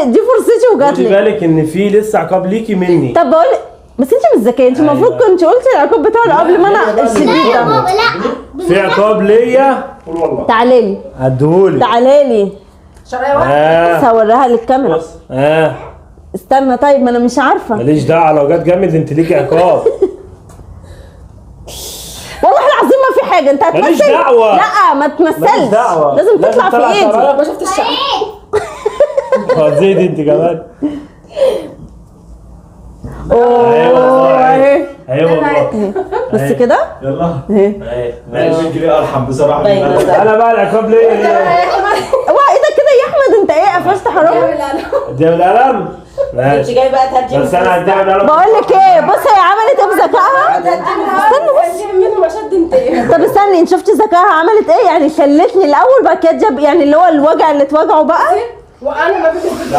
دي فرصتي وجات خدي لي. بالك ان في لسه عقاب ليكي مني. طب بقول، بس انت مش ذكية، انت المفروض أيوة. كنت قلتي العقاب بتاعه قبل ما انا لا الشديد يا ده. بابا لا. في عقاب ليا. قول والله. تعالي لي. هديهولك. تعالي لي. شرايه واحدة. بس هوريها للكاميرا. بص. استنى، طيب ما انا مش عارفه. ماليش دعوه، لو جت جامد انت ليكي عقاب. والله العظيم ما في حاجة، انت هتمثل. ماليش دعوة. لا ما تمثلش. ماليش دعوة. لازم تطلع في تطلع ايدي. شرايط. ما شفت الشعر. هتزيد انت كمان. اوه اهي. ايوه والله. بس كده. يلا. اهي. اهي. ماشي، جري ارحم بصراحة. باينة ده. انا بقى العقاب ليا. اوعى ايدك كده يا احمد، انت ايه قفشت حرام؟ اديها بالقلم. انت ماشي. جاي بقى تهديني. بس انا هديها بالقلم. بقول لك ايه، بص هي عملت ايه بذكائها. استنى بس. منهم اشد انت ايه. طب استني، انت شفتي ذكائها عملت ايه؟ يعني شلتني الاول بعد كده جاب، يعني اللي هو الوجع اللي اتوجعه بقى. وانا ما بحبش.